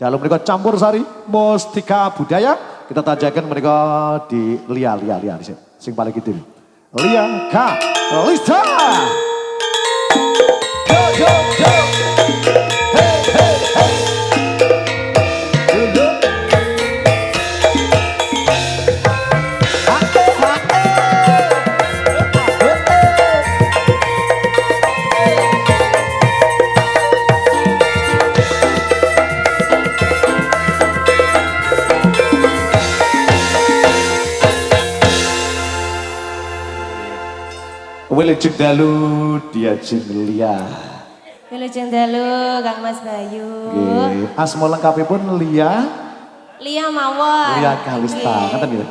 Dalu menika campur sari Mustika Budaya kita tajakan menika di Lia Lia Lia sing paling kidul. Lia Kalista. Go go go. Hey hey hey. Duduk. Hae, hae. Wilujeng dalu diajeng Lia. Wilujeng dalu Kang Mas Bayu. Nggih, asma lengkapipun Lia. Lia mawon. Lia Kalista, ngoten nggih.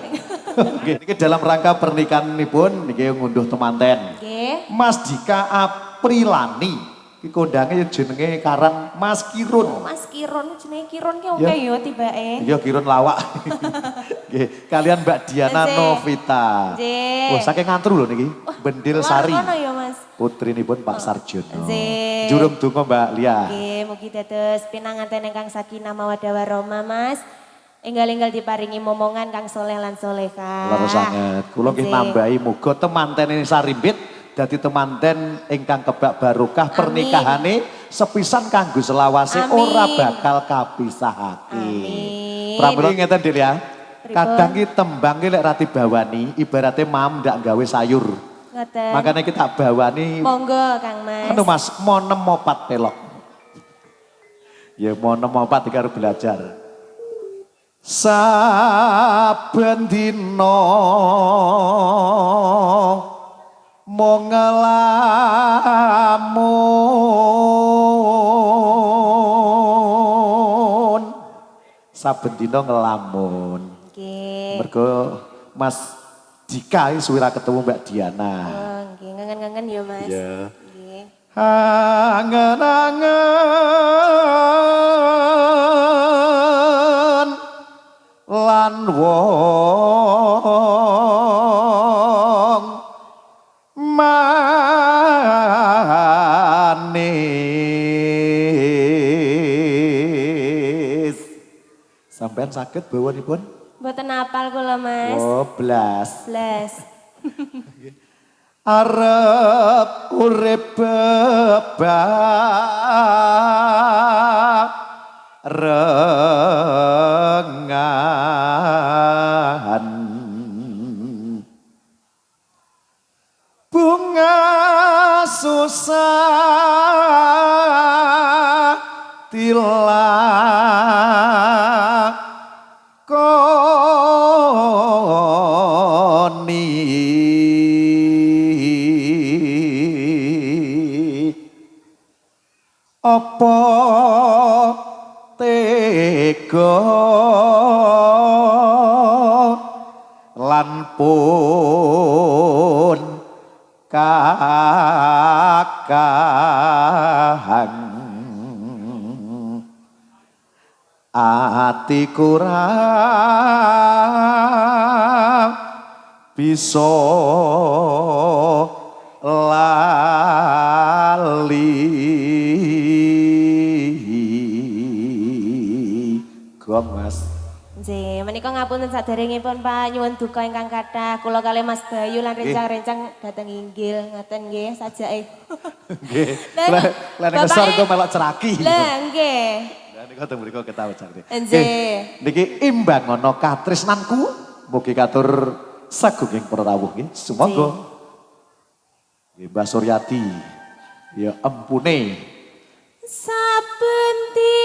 Nggih, niki dalam rangka pernikahanipun niki ngunduh temanten. Nggih. Mas Dika Aprilani. Iki kondange ya jenenge karang Mas Kirun. Oh, Mas Kirun jenenge Kirun ki oke yo tibake. Iya Kirun lawak. Nggih, kalian Mbak Diana Novita. Nggih. Wah, saking ngantru lho niki. Bendil Sari. Ngono ya, Mas. Putrinipun Pak Sarjono. Nggih. Jurung donga Mbak Lia. Nggih, mugi dados pinanganten ingkang sakinah mawaddah warahmah, Mas. Enggal-enggal diparingi momongan kang soleh lan solehah. Leres sanget. Kula nggih nambahi muga temantene Sarimbit dadi temanten ingkang kebak barokah pernikahane sepisan kanggo selawase ora bakal kapisahake. Amin. Pramila ngeten Dik ya. Kadang ki tembang ki lek ra dibawani ibarate mam ndak gawe sayur. Ngoten. Makanya kita bawani. Monggo Kang Mas. Anu Mas, monem mopat pelok. Ya monem mopat iki arep belajar. Saben dina mung ngelamun. Saben dina ngelamun. Nggih. Mergo Mas Dika iki suwe ra ketemu Mbak Diana. Oh, nggih, ngengen-ngengen ya Mas. Iya. Nggih. Angen-angen lan wong manis. Sampean saged bawanipun? Mboten apal kula Mas. Oh, blas. Blas. Arep urip bebarengan. Bunga susah tilakoni. Apa tega lan pun kakang ati kurang bisa lali. Gong Mas. Nggih, menika ngapunten saderengipun Pak nyuwun duka ingkang kathah. Kula kalih Mas Bayu lan rencang-rencang dhateng inggil ngaten nggih sajake. Nggih. Lah nek ngesor kok melok ceraki. Lah nggih. Lah niku teng mriku ketawa cari. Nggih. Niki imbang ana katresnanku mugi katur sagunging para rawuh nggih. Sumangga. Nggih Mbah Suryati. Ya empune. Saben dina